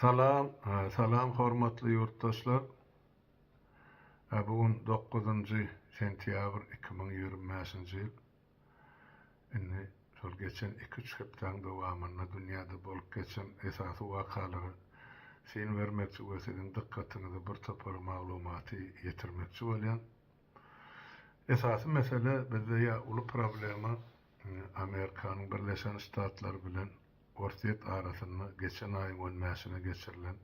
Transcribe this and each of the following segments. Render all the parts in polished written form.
Salam, salam hormatly ýurtdaşlar. Bu gün dokuzynjy sentýabr 2025-nji ýyl. Indi şol geçen iki-üç hepdäň dowamynda dünýäde bolup geçen esasy wakalara syn bermekçi we siziň dykgatyňyza bir topar maglumaty ýetirmekçi bolýan. Esasy mesele bizde ýa uly problema Amerikanyň Birleşen Ştatlary bilen Orsýet arasynda geçen aýyň on bäşine geçirilen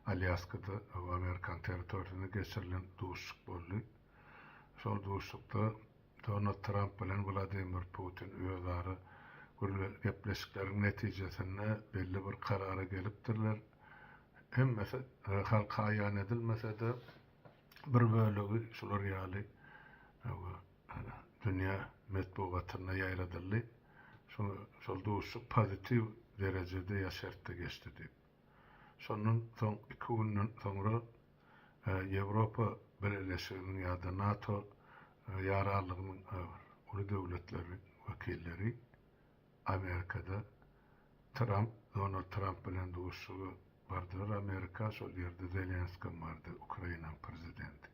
Alýaskada Amerikan territoriýasynda geçirilen duşuşyk boldy. Şol duşuşykda Donald Tramp bilen Wladimir Putin özara gepleşikleriň netijesinde belli bir karara gelipdirler. Hemmesi halka aýan edilmese-de, Bir bölegi şular ýaly dünýä metbugatynda ýaýradyldy. Şol duşuşyk pozitiw derejede ýa şertde geçdi diýip. Şondan soň iki günden soňra Ýewropa Bileleşiginiň ýa-da NATO ýaranlygynyň uly döwletleriniň wekilleri Amerikada Tramp Donald Tramp bilen duşuşyga bardylar Amerika şol ýerde Zelenskam bardy Ukrainanyň prezidenti.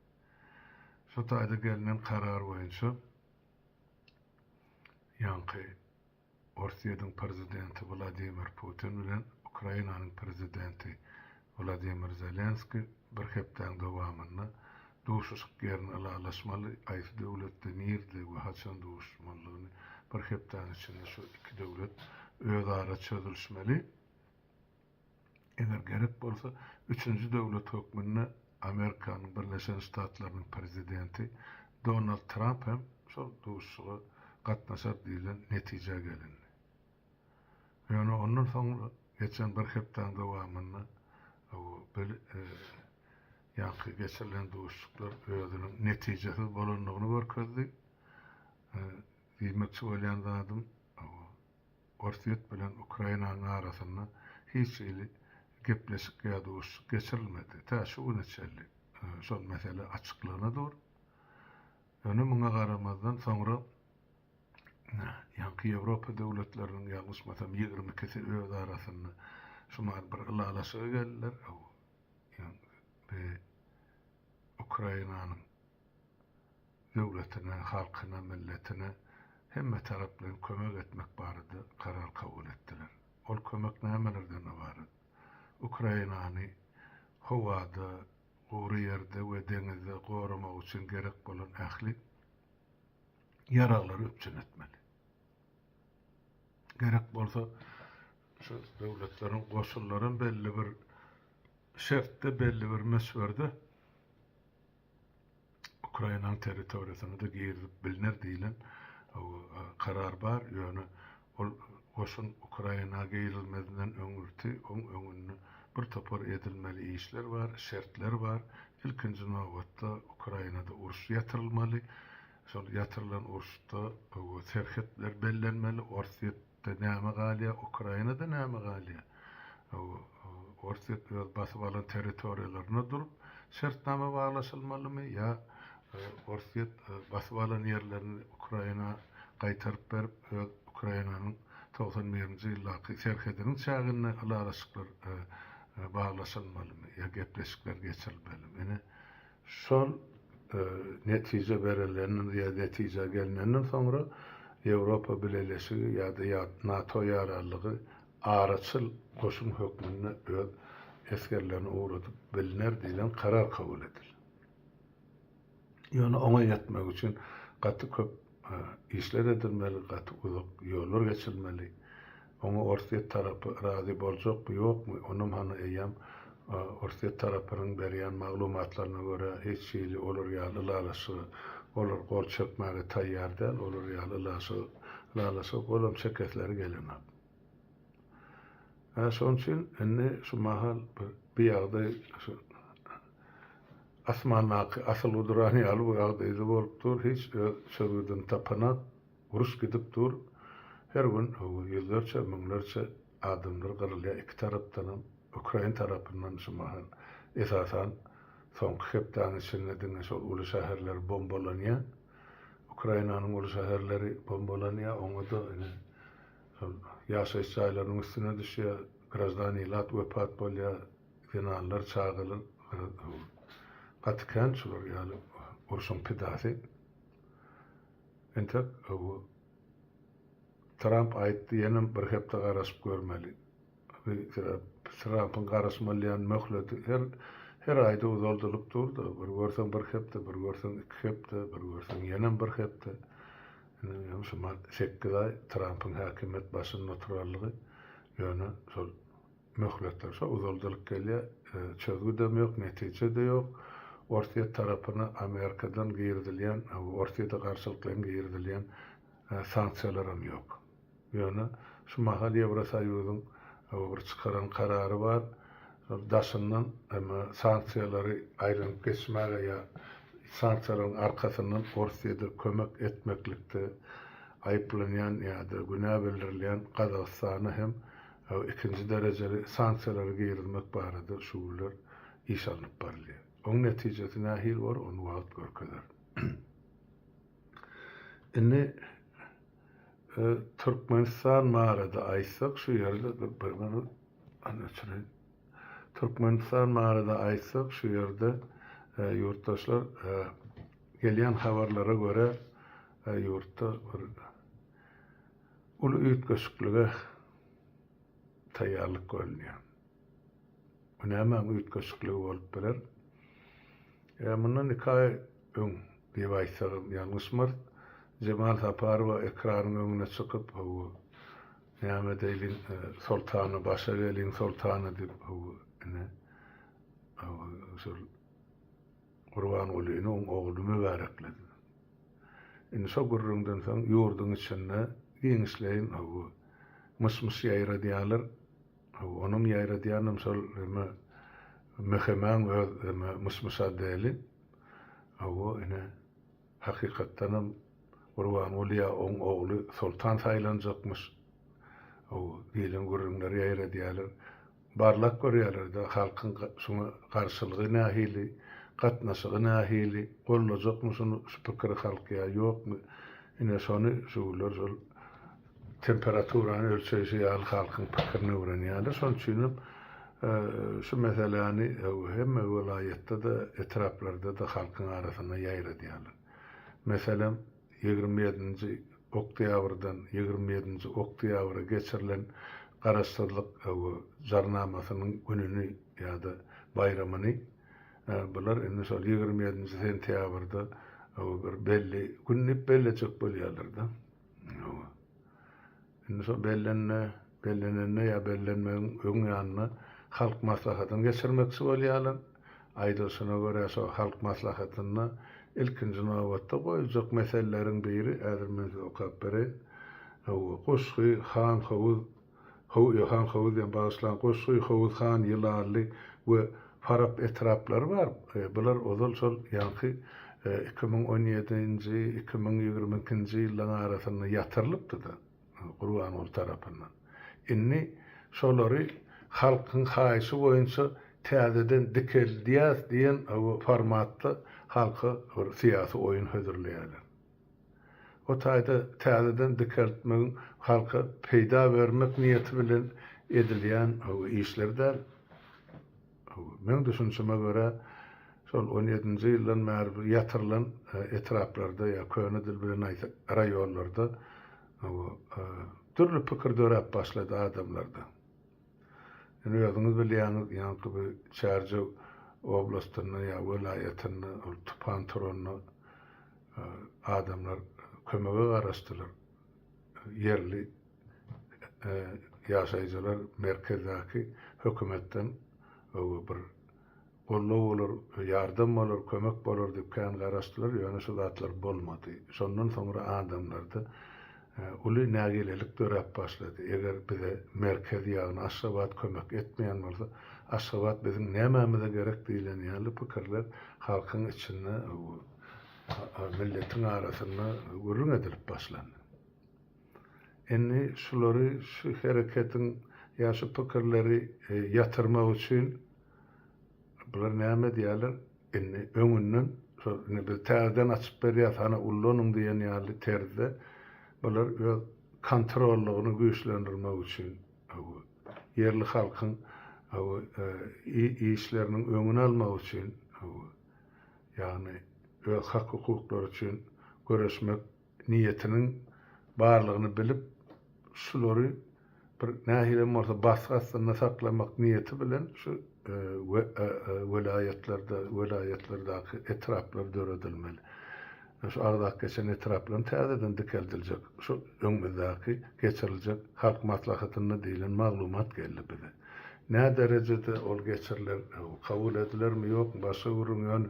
Şo taýda gelnen karar boýunça ýaňky Orsýediň prezidenti Wladimir Putin bilen Ukrainanyň prezidenti Wladimir Zelenskiý bir hepdäň dowamynda duşuşyk ýerini ylalaşmaly, haýsy döwletde, nirde we haçan duşuşmalydygyny bir hepdäň içinde şu iki döwlet özara çözülişmeli. Eger gerek bolsa, üçünji döwlet hökmünde Amerikanyň Birleşen Ştatlarynyň prezidenti Donald Tramp hem şol duşuşyga gatnaşar diýlen netijä gelindi. Ýöne ondan soňra geçen bir hepdäň dowamynda ýaňky geçirilen duşuşyklar özüniň netijesiz bolandygyny görkezdi. Diýmekçi bolýan zadym, Orsýet bilen Ukrainanyň arasynda hiç hili gepleşik ýa duşuşyk geçirilmedi. Tä şu güne çenli şol mesele açyklygyna dur. Ýöne muňa garamazdan soňra Ýaňky Ýewropa döwletleriniň ýalňyşmasam 22-si öz arasynda şumal bir ylalaşyga geldiler. Ýaňky Ukrainanyň döwletine, halkyna, milletine hemme taraplaýyn kömek etmek barada karar kabul etdiler. Ol kömek nämelerden ybarat? Ukrainany howada, gury ýerde we deňizde goramak üçin gerek bolan ähli ýaraglary üpjün etmeli. Gerek bolsa şu döwletleriň goşunlaram belli bir şertde, belli bir möçberde Ukrainanyň territoriýasyna-da girizip bilner diýlen karar bar, ýöne ol goşun Ukraina girilmezinden öňürti oň öňünde bir topar edilmeli işler bar, şertler bar. Ilkinji nobatda Ukrainada uruş ýatyrylmaly. Şol ýatyrylan uruşda serhetler bellenmeli, Orsýetde näme galýar, Ukrainada näme galýar? Orsýet öz basyp alan territoriýalarynda durup şertnama baglaşylmalymy ýa Orsýet basyp alan ýerlerini Ukraina gaýtaryp berip, öz Ukrainanyň 91-nji ýyldaky serhediniň çäginde ylalaşyklar baglaşylmalymy ýa gepleşikler geçirilmelimi? Ine, şol netije berlenden ýa netijä gelnenden soňra Ýewropa Bileleşigi ýa-da NATO ýararlygy araçyl goşun hökmünde öz esgerlerini ugradyp bilner diýlen karar kabul edildi. Ýöne oňa ýetmek üçin gaty köp işler edilmeli, gaty uzak ýollar geçilmeli. Oňa Orsýet tarapy razy boljakmy, ýokmy, onam hany eýýäm Orsýet tarapynyň berýän maglumatlaryna görä hiç hili olar ýaly ylalaşyga olar gol çekmäge taýýar däl, olar ýaly ylalaşyga golam çekesleri gelenok. Hä, şonuň üçin indi şu mahal bu ýagdaý şu asmandaky asylgy duran ýaly bu ýagdaýda bolup dur, hiç öz çözgüdini tapanok, uruş gidip dur. Her gün ýüzlerçe, müňlerçe adamlar gyrylýar iki tarapdanam, ukrain tarapyndan şu mahal esasan soňky hepdäniň içinde diňe şol uly şäherler bombalanýar. Ukrainanyň uly şäherleri bombalanýar, oňa-da ine Şol ýaşaýyş jaýlarynyň üstüne düşýär, graždan ilat wepat bolýar. Zenanlar, çagalar gaty kän şular ýaly urşuň pidasy. Entek Tramp aýtdy ýenem bir hepde garaşyp görmeli. Trampyň garaşmaly diýen möhleti her her aýda uzaldylyp dur-da, bir görseň bir hepde, bir görseň iki hepde, bir görseň ýenem bir hepde. Indi hem şumat sekiz aý Trampyň häkimiýet başynda oturanlygy, ýöne şol möhletler şo uzaldylyp gelýär. Çözgüdem ýok, netije-de ýok. Orsýet tarapyna Amerikadan girizilýän, Orsýete garşylyklaýyn girizilýän sanksiýalaram ýok. Ýöne şu mahal Ýewrosoýuzyň bir çykaran karary bar. Şol daşyndan hem sanksiýalary aýlanyp geçmäge ýa sanksiýalaryň arkasyndan Orsýede kömek etmeklikde aýyplanýan ýa-da günä bildirilýän Gazagystana hem ikinji derejeli sanksiýalary girizmek barada şu günler iş alnyp barylýar. Oň netijesi nähili bolar, ony wagt görkezer. Indi Türkmenistan barada aýtsak şu ýerde bir minut öçüreýin. Türkmenistan barada aýtsak şu ýerde ýurtdaşlar gelýän habarlara görä ýurtda bir uly üýtgeşiklige taýýarlyk görülýär. Bu nämäň üýtgeşikligi bolup biler? Ýa mundan iki aý öň diýip aýtsagam ýalňyşmarys, Jemal Saparowa ekranyň öňüne çykyp, hawa, näme diýliň, Soltana başa geliň, Soltana diýip, hawa, ine, hawa, şol Gurbangulyny, oň ogluny mübärekledi. Indi şo gürrüňden soň ýurduň içinde giňişleýin, hawa, myş-myş ýaýradýarlar. Onam ýaýradýanam şol eme MHM-iň öz eme myş-myş otdeli. Hawa, ine, hakykatdanam Gurbanguly ýa oň ogly Soltan saýlanjakmyş. Hawa, diýlen gürrüňleri ýaýradýarlar. Barlap görýärler-de, halkyň şuňa garşylygy nähili, gatnaşygy nähili, goldajakmy şuny, şu pikiri halk ýa ýokmy? Ine, şony şu günler şol temperaturany ölçeýşi ýaly halkyň pikirini öwrenýärler. Şonuň üçin hem şu meseläni hemme welaýatda-da, etraplarda-da halkyň arasynda ýaýradýarlar. Meselem, 27-nji oktýabrdan 27-nji oktýabra geçirilen Garaşsyzlyk Jarnamasynyň gününi ýa-da baýramyny bular indi şol 27-nji sentýabrda bir belli gün diýip bellejek bolýarlar-da. Hawa. Indi şo bellenme, bellenende ýa bellenmegiň öň ýanynda Halk Maslahatyny geçirmekçi bolýarlar. Aýdylyşyna görä, şo Halk Maslahatynda ilkinji nobatda goýuljak meseleleriň biri, häzir men size okap bereýin. Hawa, Guşgy, Han Howuz, How, Han Howuz diýen, bagyşlaň, Guşgy, Howuz Han, Ýylanly we Farap etraplary bar. Bular ozal şol ýaňky 2017-nji, 2022-nji ýyllaryň arasynda ýatyrylypdy-da Gurbanguly tarapyndan. Indi şolary halkyň haýyşy boýunça täzeden dikeldýäs diýen formatda halka bir syýasy oýun hödürleýärler. O taýda täzeden dikeltmegiň halka peýda bermek niýeti bilen edilýän işler däl. Meň düşünişime görä, şol on ýedinji ýyldan bäri bir ýatyrylan etraplarda ýa köne dil bilen aýtsak, raýonlarda dürli pikir döräp başlady adamlarda. Indi özüňiz bilýäňiz, ýaňky bir Çärjew oblastynda ýa welaýatynda ol tupan turanda adamlar kömege garaşdylar. Ýerli ýaşaýjylar merkezdäki hökümetden bir goldaw bolar, ýardam bolar, kömek bolar diýip kän garaşdylar, ýöne şu zatlar bolmady. Şondan soňra adamlarda uly nägilelik döräp başlady. Eger bize merkez, ýagny Aşgabat kömek etmeýän bolsa, Aşgabat biziň nämämize gerek diýlen ýaly pikirler halkyň içinde, milletiň arasynda gürrüň edilip başlandy. Indi şulary, şu hereketiň ýa şu pikirleri ýatyrmak üçin bular näme edýärler? Indi öňünden şol indi biz täzeden açyp berýäs, hany ullanyň diýen ýaly terzde bular öz kontrollygyny güýçlendirmek üçin ýerli halkyň. Işleriniň öňüni almak üçin, ýagny öz hak-hukuklary üçin göreşmek niýetiniň barlygyny bilip, şulary bir nähilem bolsa basgy astynda saklamak niýeti bilen şu welaýatlarda, welaýatlardaky etraplar döredilmeli. Şu agzap geçen etraplaryň täzeden dikeldiljek, şu öňümizdäki geçiriljek Halk Maslahatynda diýlen maglumat geldi bize. Nä derejede ol geçiriler, kabul edilermi, ýokmy, başga gürrüň, ýöne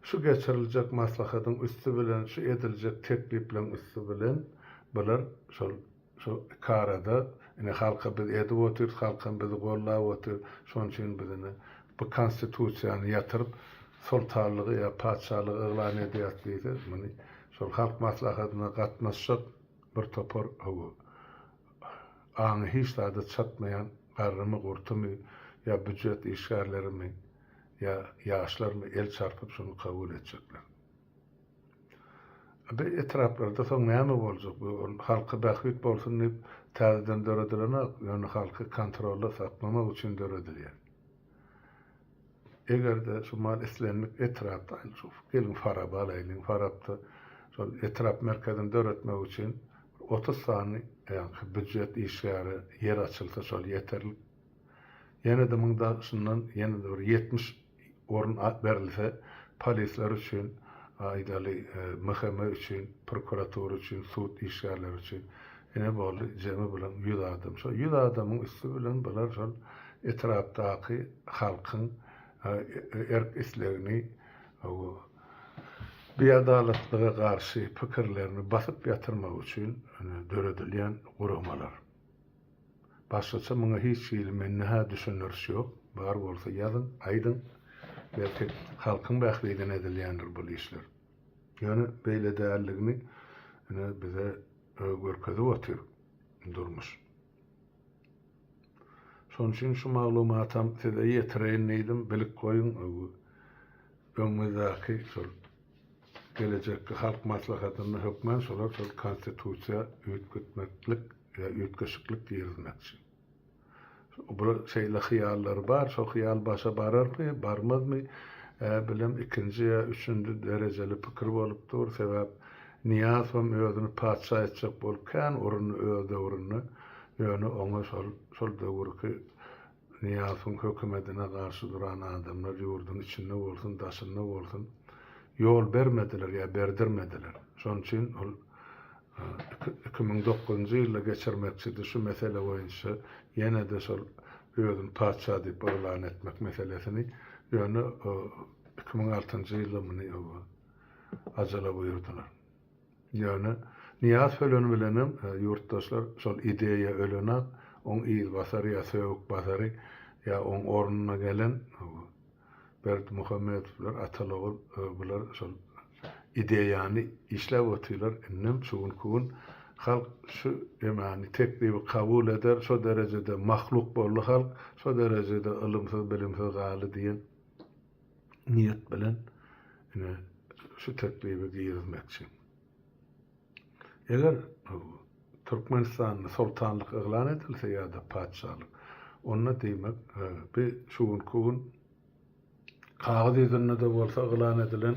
şu geçiriljek maslahatyň üsti bilen, şu ediljek teklipleriň üsti bilen bular şol Şu ikarada ine halka biz edip otyrys, halkam bizi gollap otyr, şonuň üçin biz ine bu konstitusiýany ýatyryp, soltanlygy ýa patyşalygy yglan edýäris diýse, muny şol halk maslahatyna gatnaşjak bir topar hawa, aňy hiç zada çatmaýan garrymy, gurtumy ýa býujet işgärlerimi ýa ýaşlarmy el çarpyp şuny kabul etjekler. Bu etraplarda soň näme boljak? Bu ol halka bähbit bolsun diýip täzeden döredilenok, ýöne halky kontrolda saklamak üçin döredilýär. Eger-de şu mal islendik etrapda, şu geliň Faraby alaýlyň, Farapda şol etrap merkezini döretmek üçin 30 sany ýaňky býujet işgäre ýer açylsa şol ýeterlik. Ýene-de muň daşyndan ýene-de bir 70 orun berilse, polisler üçin, aýdaly, MHM üçin, prokuratura üçin, sud işgärleri üçin, ine boldy, jemi bulaň 100 adam. Şol 100 adamyň üsti bilen bular şol etrapdaky halkyň erk-islegini, biadalatlyga garşy pikirlerini basyp ýatyrmak üçin döredilýän guramalar. Başgaça muňa hiç hili mende-hä düşündiriş ýok. Bar bolsa ýazyň, aýdyň. Belki halkyň bähbidine edilýändir bul işler. Ýöne beýle däldigini ine bize görkezip otyr durmuş. Şonuň üçin şu maglumatam size ýetireýin diýdim, bilip goýuň öňümizdäki şol gelejekki halk maslahatynda hökman şolar şol konstitusiýa üýtgetmeklik ýa üýtgeşiklik girizmekçi. Bular şeýle hyýallary bar, şo hyýal başa bararmy, barmazmy, ä bilem ikinji ýa üçünji derejeli pikir bolup dur, sebäp Nyýazowam özüni patyşa etjek bolup kän urundy öz döwründe, ýöne oňa şol şol döwürki Nyýazowyň hökümedine garşy duran adamlar ýurduň içinde bolsun, daşynda bolsun, ýol bermediler ýa berdirmediler. Şonuň üçin ol 2009-njy ýylda geçirmekçidi şu mesele boýunça ýene-de şol özüni patyşa diýip yglan etmek meselesini, ýöne 2006-njy ýylda muny ajala buýurdylar. Ýöne Nyýazow öleni bilenem ýurtdaşlar şol ideýa ölenak, oň yzbasary ýa söbükbasary ýa oň ornuna gelen Berdimuhamedowlar, Atalogul bular şol ideýany işläp otyrlar. Indem şu günki gün halk şu emany teklibi kabul eder, şo derejede mahluk boldy halk, şo derejede ylymsyz, bilimsiz galdy diýen niýet bilen ine şu teklibi girizmekçi. Eger Türkmenistanda soltanlyk yglan edilse ýa-da patyşalyk, onda diýmek bi şu günki gün kagyz ýüzünde-de bolsa yglan edilen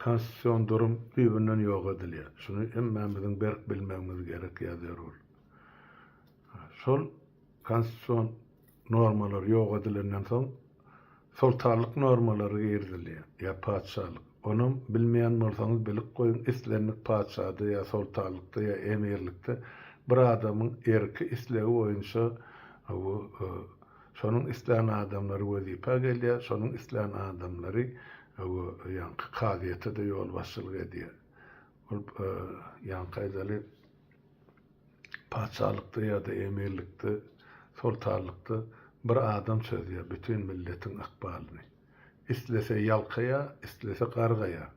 konstitusion durum düýbünden ýok edilýär. Şuny hemmämiziň berk bilmegimiz gerek ýa zerur. Şol konstitusion normalar ýok edilenden soň soltanlyk normalary girizilýär ýa patyşalyk. Onam bilmeýän bolsaňyz bilip goýuň islendik patyşada ýa soltanlykda ýa emirlikde bir adamyň erki islegi boýunça bu şonuň islän adamlary wezipä gelýär şonuň islän adamlary bu ýaňky kazyýete-de ýolbaşçylyk edýär. Ol ýaňky aýdaly Patyşalykda ýa-da emirlikde, soltanlykda bir adam çözýär bütin milletiň ykbalyny. Islese ýalkaýar, islese gargaýar.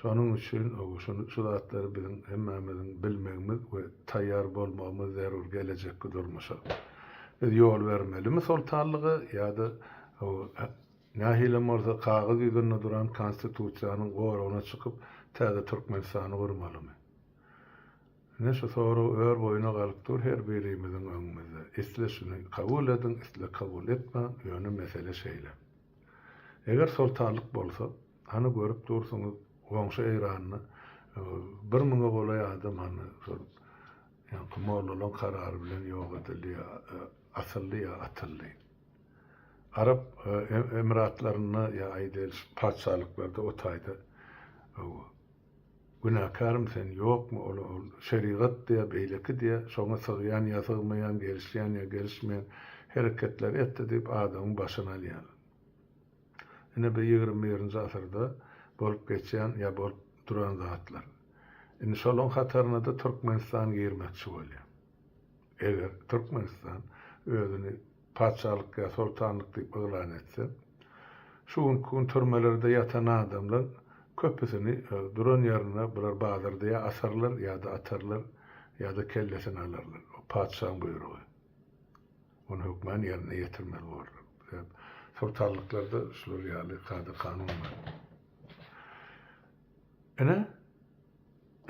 Şonuň üçin şuny şu zatlary biziň hemmämiziň bilmegimiz we taýýar bolmagymyz zerur gelejekki durmuşa. Biz ýol bermelimi soltanlyga ýa-da nähilem bolsa kagyz ýüzünde duran konstitusiýanyň goragyna çykyp täze Türkmenistany gurmalymy? Ine şu sorag ör boýuna galyp dur her birimiziň öňümizde. Isle şuny kabul ediň, isle kabul etmäň, ýöne mesele şeýle. Eger soltanlyk bolsa, hany görüp dursuňyz, goňşy Eýranda bir müňe golaý adam hany şol ýaňky mollalaň karary bilen ýok edildi ýa asyldy ýa atyldy. Arap Emiratlarynda ýa aýdaýly şu patyşalyklarda o taýda günäkärmi sen ýokmy ol ol şerigat diýä beýleki diýä şoňa sygýan ýa sygmaýan gelişýän ýa gelişmeýän hereketleri etdi diýip adamyň başyny alýarlar. Ine bu 21-nji asyrda bolup geçýän ýa bolup duran zatlar. Indi şolaň hataryna-da Türkmenistan girmekçi bolýar. Eger Türkmenistan özüni patyşalyk ýa soltanlyk diýip yglan etse, şu günki gün türmelerde ýatan adamlaň köpüsini duran ýerinde bular bazarda ýa asarlar ýa-da atarlar ýa-da kellesini alarlar. O patyşaň buýrugy. Ony hökman ýerine ýetirmeli borlar. Sebäp soltanlyklarda şular ýaly kada-kanun bar. Ine,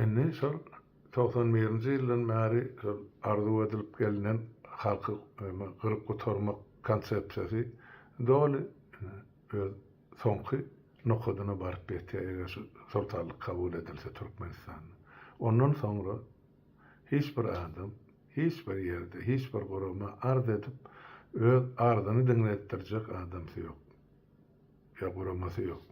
indi şol 91-nji ýyldan bäri şol arzuw edilip gelnen halky gyryp gutarmak konsepsiýasy doly öz soňky nokadyna baryp ýetýär, eger şu soltanlyk kabul edilse Türkmenistanda. Ondan soňra hiç bir adam hiç bir ýerde, hiç bir gurama arz edip, öz arzyny diňletdirjek adamsy ýok. Ýa guramasy ýok.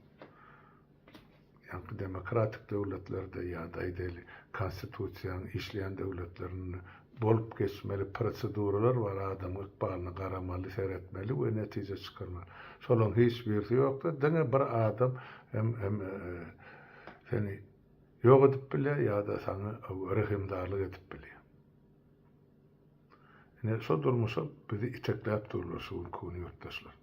Ýaňky demokratik döwletlerde ýa-da aýdaýly konstitusiýanyň işleýän döwletlerinde bolup geçmeli proseduralar bar, adamyň ykbalyna garamaly, seretmeli we netije çykarmaly. Şolaryň hiç birisi ýokda, diňe bir adam hem hem seni ýok edip bilýär ýa-da saňa rehimdarlyk edip bilýär. Ine şo durmuşa bizi itekläp durlar şu günki gün ýurtdaşlar.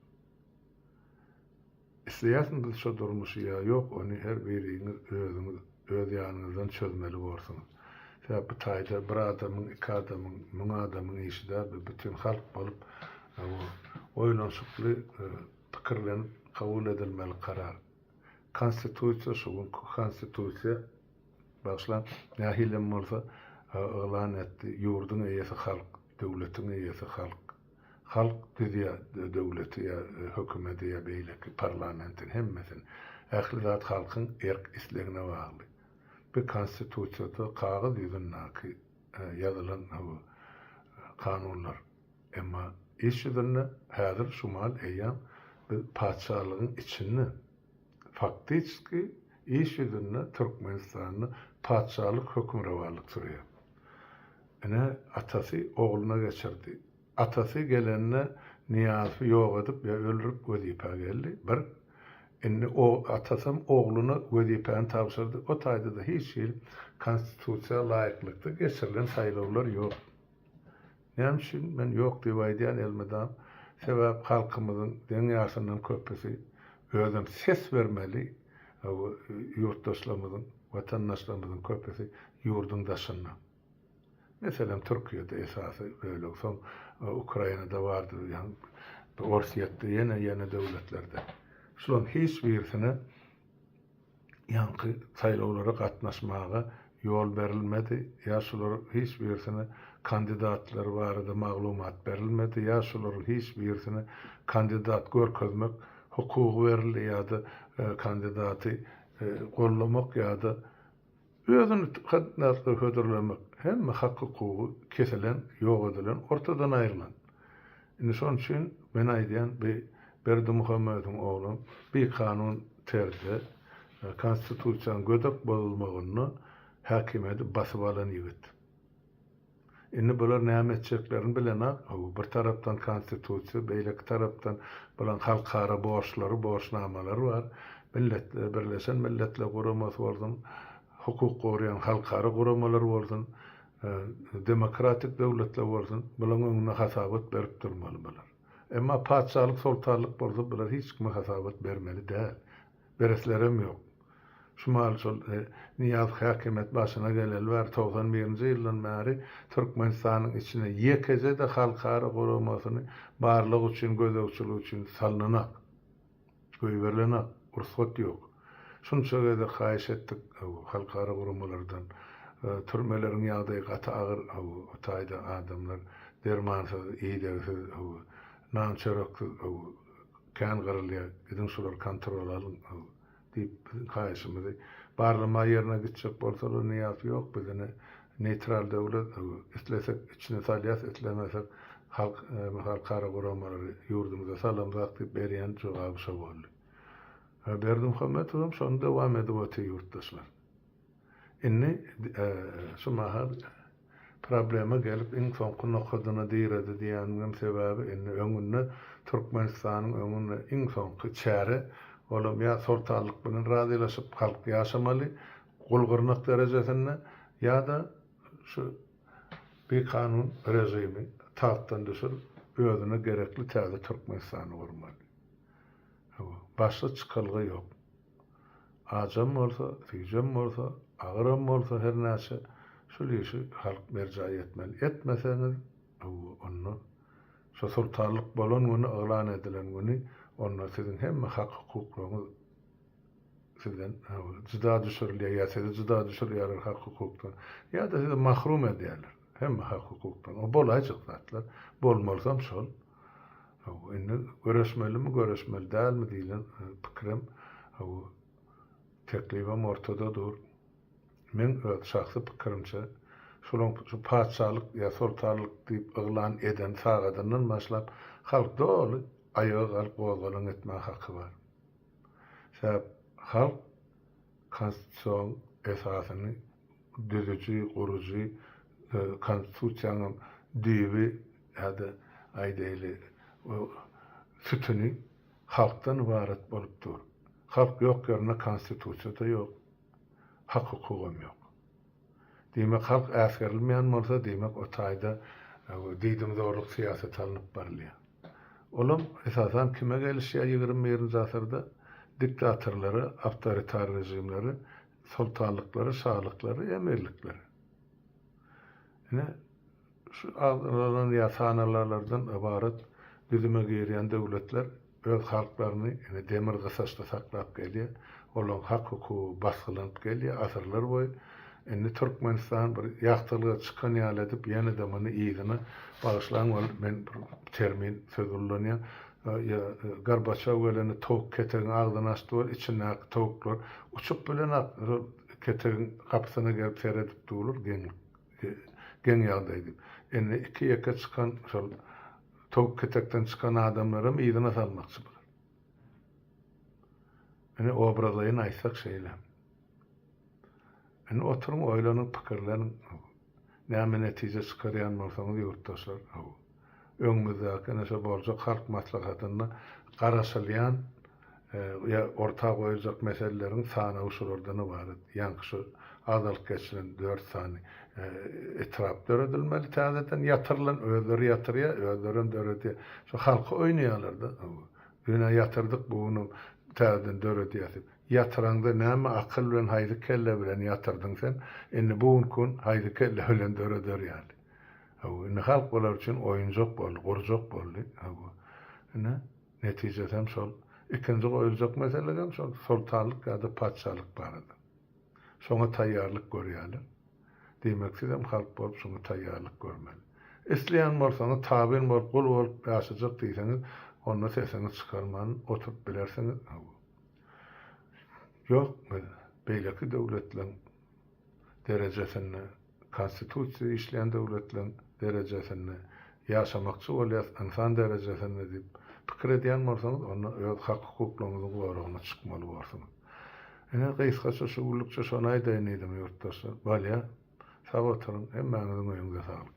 Isleýärsiň biz şo durmuşy ýa ýok ony her biriňiz özüňiz öz ýanyňyzdan çözmeli borsuňyz. Sebäp bu taýda bir adamyň iki adamyň müň adamyň işi däl bu bütin halk bolup oýlanyşykly pikirlenip kabul edilmeli karar. Konstitusiýa şu günki konstitusiýa bagyşlaň nähilem bolsa yglan etdi ýurduň eýesi halk döwletiň eýesi halk. Halk düzýär döwleti ýa hökümedi ýa beýleki parlamenti hemmesini. Ähli zat halkyň erk islegine bagly. Bu konstitusiýada kagyz ýüzündäki ýazylan kanunlar. Emma iş ýüzünde häzir şu mal eýýäm biz patyşalygyň içinde faktiçki iş ýüzünde Türkmenistanda patyşalyk hökümrowanlyk sürýär. Ine atasy ogluna geçirdi. Atasy gelende Nyýazowy ýok edip ýa öldürip wezipä geldi. Bir. Indi o atasam ogluna wezipäni tabşyrdy. O taýda-da hiç hili konstitusiýa laýyklykda geçirilen saýlawlar ýok. Näme üçin men ýok diýip aýdýan elmydam? Sebäp halkymyzyň deň ýarsyndan köpüsi özem ses bermeli ýurtdaşlarymyzyň, watandaşlarymyzyň köpüsi ýurduň daşynda. Meselem, Türkiýede esasy bölegi, soň Ukrainada bardy, Orsýetde, ýene ýene döwletlerde. Şularyň hiç birisine ýaňky saýlawlara gatnaşmaga ýol berilmedi, ýa şularyň hiç birisine kandidatlar barada maglumat berilmedi, ýa şularyň hiç birisine kandidat görkezmek hukugy berildi ýa-da kandidaty gollamak ýa-da Özüni kandidatlyga hödürlemek hemme hak-hukugy kesilen, ýok edilen, ortadan aýrylan. Indi şonuň üçin men aýdýan bi Berdimuhamedowyň oglam bikanun terzde konstitusiýanyň gödek bozulmagynda häkimiýeti basyp alan ýigit. Indi bular näme etjeklerini bilenak, hawa, bir tarapdan konstitusiýa, beýleki tarapdan bulaň halkara borçlary, borçnamalary bar. Milletler, Birleşen Milletler Guramasy bolsun, hukuk goraýan halkara guramalar bolsun, demokratik döwletler bolsun, bulaň öňünde hasabat berip durmaly bular. Emma patyşalyk, soltanlyk bolsa bular hiç kime hasabat bermeli däl. Bereslerem ýok. Şu mahal şol Nyýazow häkimiýet başyna geleli bäri, 91-nji ýyldan bäri Türkmenistanyň içine ýekeje-de halkara guramasyny barlag üçin, gözegçilik üçin salnynak. Goýberilenak. Rugsat ýok. Şunça gezek haýyş etdik halkara guramalardan. Türmeleriň ýagdaýy gaty agyr, hawa, o taýda adamlar dermansyz, idegsiz, hawa, nan-çöreksiz, hawa, kän gyrylýar, gidiň şulary kontrola alyň, hawa, diýip, biziň haýyşymyzy barlama ýerine gitjek bolsalar, Nyýazow ýok, biz ine neýtral döwlet, hawa, islesek içine salýas, islemesek halk, halkara guramalary ýurdumyza salamzak diýip berýän jogaby şo boldy. Berdimuhamedowam şony dowam edip otyr ýurtdaşlar. Indi şu mahal problema gelip iň soňky nokadyna diredi diýýänimem sebäbi indi öňünde Türkmenistanyň öňünde iň soňky çäre olam ýa soltanlyk bilen razylaşyp halk ýaşamaly gul gyrnak derejesinde ýa-da şu bikanun režimi tagtdan düşürip özüne gerekli täze Türkmenistany gurmaly. Hawa, başga çykalga ýok. Ajam bolsa, süýjem bolsa, agyram bolsa her näçe, şul işi halk berjaý etmeli. Etmeseňiz, hawa, onda şo soltanlyk bolan güni, yglan edilen güni, onda siziň hemme hak-hukuklaryňyz sizden, hawa, jyda düşürilýär, ýa sizi jyda düşürýärler hak-hukukdan, ýa-da sizi mahrum edýärler hemme hak-hukukdan. O bolaýjak zatlar. Bolmalysam şol. Hawa, indi göreşmelimi, göreşmeli dälmi diýlen pikirem, hawa, teklibem ortada dur. Meň öz şahsy pikirimçe, şolaň şu patyşalyk ýa soltanlyk diýip yglan eden sagadyndan başlap, halk doly aýaga galyp gozgalaň etmäge haky bar. Sebäp halk konstitusion esasyny düzüji, gurujy, konstitusiýanyň düýbi ýa-da aýdaýly sütüni halkdan ybarat bolup dur. Halk ýok ýerinde konstitusiýa-da ýok, hak-hukugam ýok. Diýmek, halk äsgerilmeýän bolsa, diýmek, o taýda diýdimzorluk syýasaty alnyp barylýar. Olam, esasan, kime gelişýär 21-nji asyrda? Diktatorlara, awtoritar režimlere, soltanlyklara, şalyklara, emirliklere. Ine, Şu agzalan ýa sanalanlardan ybarat düzüme girýän döwletler öz halklaryny ine demir gysaçda saklap gelýär. Olaryň hak-hukugy basgylanyp gelýär asyrlar boýy. Indi Türkmenistan bir ýagtylyga çykan ýaly edip ýene-de muny yzyna, bagyşlaň ol men bir termin söz ullanýan, ýa Gorbaçew gelende towuk ketegiň agzyny açdy ol içindäki towuklar uçup bilenok şol ketegiň gapysyna gelip seredip durlar geňlik. Geň ýagdaý diýip. Indi iki-ýeke çykan şol towuk ketekden çykan adamlaram yzyna salmakçy bular. Indi obrazlaýyn aýtsak şeýle. Indi oturyň oýlanyň pikirleniň. Näme netije çykarýan bolsaňyz ýurtdaşlar. Öňümizdäki ine şo boljak halk maslahatynda garaşylýan ýa orta goýuljak meseleleriň sanawy şulardan ybarat. Ýaňky şu agzalyp geçilen dört sany etrap döredilmeli täzeden ýatyrylan, özleri ýatyrýar, özlerem döredýär. Şu halky oýnaýarlar-da. Düýn-ä ýatyrdyk, bu günem täzeden döredýäs diýip. Ýatyraňda näme akyl bilen, haýsy kelle bilen ýatyrdyň sen? Indi bu günki gün haýsy kelle bilen döreder ýaly. Hawa, indi halk olar üçin oýunjak boldy, gurjak boldy. Hawa. Ine, netijesem şol. Ikinji goýuljak meselegem şol soltanlyk ýa-da patyşalyk barada. Şoňa taýýarlyk görýärler. Diýmek, sizem halk bolup şoňa taýýarlyk görmeli. Isleýän bolsaňyz, tabyn bolup, gul bolup ýaşajak diýseňiz, onda sesiňizi çykarman oturyp bilersiňiz. Hawa. Ýok, biz beýleki döwletleň derejesinde, konstitusiýa işleýän döwletleriň derejesinde ýaşamakçy bolýas, ynsan derejesinde diýip pikir edýän bolsaňyz, onda öz hak-hukuklaryňyzyň goragyna çykmaly borsuňyz. Ine, gysgaça şu günlükçe şony aýdaýyn diýdim, ýurtdaşlar. Bolýa. Sag oturyň. Hemmäňiziň öýüňize saglyk.